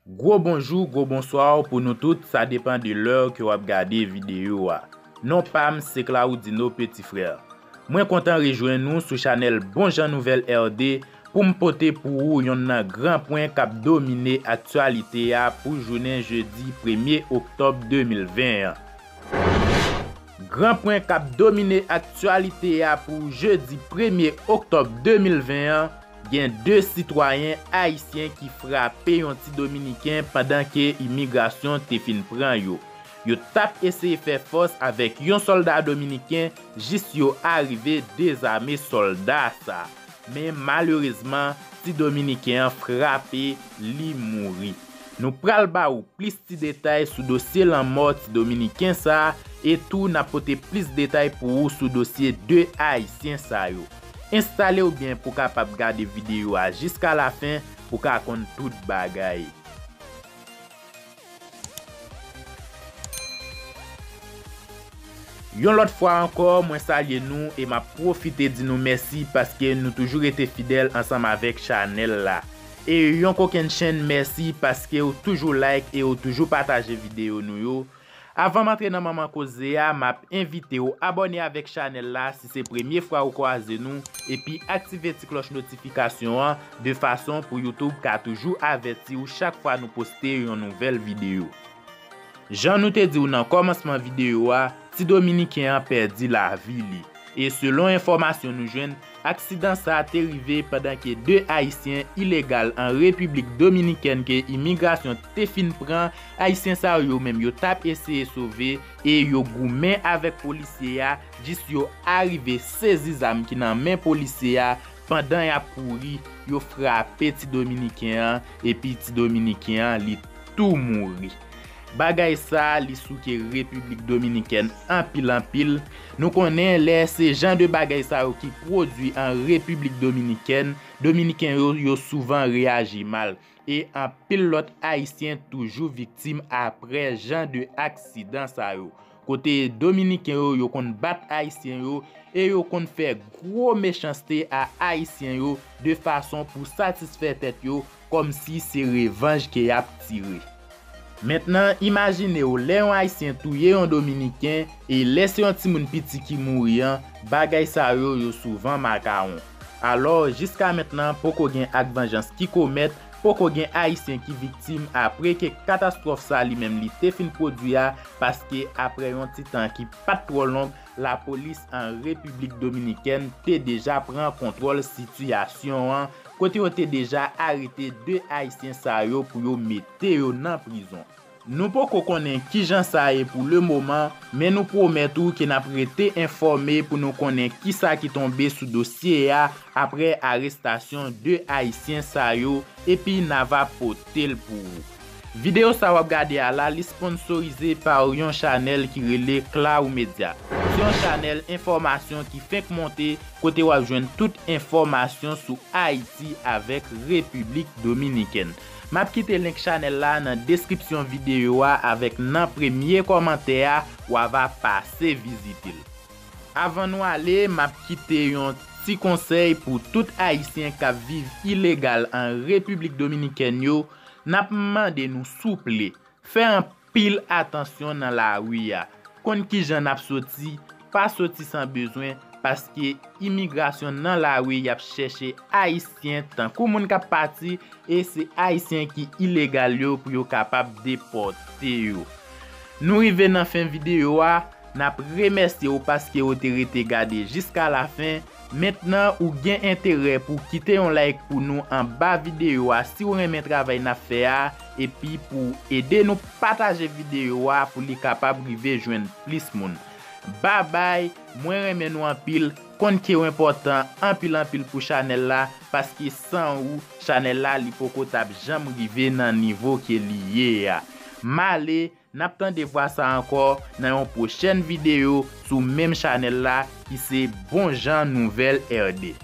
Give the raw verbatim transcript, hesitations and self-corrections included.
Gwo bonjou, gwo bonswa pou nou tout, sa depann de lè ke w ap gade videyo a. Non pa m se Claudino Petit Frère. Mwen kontan rejwenn nou sou chanèl Bon Jan Nouvèl R D pou m pote pou ou yonn nan gran pwen k ap domine aktyalite a pou jounen jedi premye oktòb de mil ven an. Gran pwen k ap domine aktyalite a pou jedi premye oktòb de mil ven an, gen de sitwayen ayisyen ki frape yon ti dominiken pandan ke imigrasyon te fin pran yo. Yo t ap eseye fè fòs avèk yon sòlda dominiken jis yo arive dezame sòlda sa. Men malerezman, ti dominiken an frape, li mouri. Nou pral ba ou plis ti detay sou dosye lanmò ti dominiken sa a, e tou n ap pote plis detay pou ou sou dosye de ayisyen sa yo. Enstale w byen pou w kapab gade videyo a jiska lafen pou w ka konn tout bagay. Yon lòt fwa ankò, mwen salye nou e m ap pwofite di nou mèsi paske nou toujou rete fidèl ansanm avèk chanèl la. E yon kokenn chenn mèsi paske w toujou like e w toujou pataje videyo nou yo. Avan m antre nan manman koze a, m ap envite w abòne avèk chanèl la si se premye fwa ou kwaze nou, epi aktive ti klòch notifikasyon an de fason pou YouTube ka toujou avèti w chak fwa nou poste yon nouvèl videyo. Jan nou te di w nan kòmansman videyo a, ti dominiken an pèdi lavi li. E selon enfòmasyon nou jwenn, aksidan sa a te rive pandan ke de ayisyen ilegal an Repiblik Dominikèn ke imigrasyon te fin pran, ayisyen sa yo menm yo t ap eseye sove e yo goumen avèk polisye a jis yo arive sezi zam ki nan men polisye a. Pandan y ap kouri, yo frape ti dominiken an epi ti dominiken an li tou mouri. Bagay sa a li souke Repiblik Dominikèn anpil anpil. Nou konnen lè se jan de bagay sa yo ki pwodui an Repiblik Dominikèn, Dominiken yo, yo souvan reyaji mal. E anpil lòt ayisyen toujou viktim apre jan de aksidan sa yo. Kote dominiken yo, yo konn bat ayisyen yo e yo konn fè gwo mechanste a ayisyen yo de fason pou satisfè tèt yo, kòmsi se revanj ke y ap tire. Mentnan, imajine w lè yon ayisyen touye yon dominiken e lè se yon timoun piti ki mouri an, bagay sa yo, yo souvan makawon. Alò, jiska mentnan, poko gen ak vanjans ki komèt, poko gen ayisyen ki viktim apre ke katastwòf sa li menm li te fin pwodui a, paske apre yon ti tan ki pa t twò long, lapolis an Repiblik Dominikèn te deja pran kontwòl sitiyasyon an, kote yo te deja arete de ayisyen sa yo pou yo mete yo nan prizon. Nou poko konnen kijan sa ye pou lemoman, men nou pwomèt ou ke n ap rete enfòme pou nou konnen kisa ki tonbe sou dosye a apre arestasyon de ayisyen sa yo, epi n ava pote l pou ou. Videyo sa w ap gade a la, li sponsorize pa yon chanèl ki rele Cloud Media. Se yon chanèl enfòmasyon ki fenk monte, kote w ap jwenn tout enfòmasyon sou Ayiti avèk Repiblik Dominikèn. M ap kite link chanèl la nan deskripsyon videyo a avèk nan premye kòmantè a, w ava pase vizite l. Avan nou ale, m ap kite yon ti konsèy pou tout ayisyen k ap viv ilegal an Repiblik Dominikèn yo, n ap mande nou souple, fè anpil atansyon nan lari a. Konn kijan n ap soti, pa soti san bezwen, paske imigrasyon nan lari y ap chèche ayisyen tankou moun k ap pati, e se ayisyen ki ilegal yo pou yo kapab depòte yo. Nou rive nan fen videyo a, n ap remèsye w paske w te rete gade jiska lafen. Mentnan ou gen enterè pou w kite yon like pou nou anba videyo a si w renmen travay n ap fè a, epi pou w ede nou pataje videyo a pou li kapab rive jwenn plis moun. Babay, mwen renmen nou anpil, konn ke w enpòtan anpil anpil pou chanèl la, paske san ou, chanèl la li poko t ap janm rive nan nivo ke li ye a. M ale, n ap tande vwa sa ankò nan yon pwochèn videyo sou menm chanèl la ki se Bon Jan Nouvèl R D.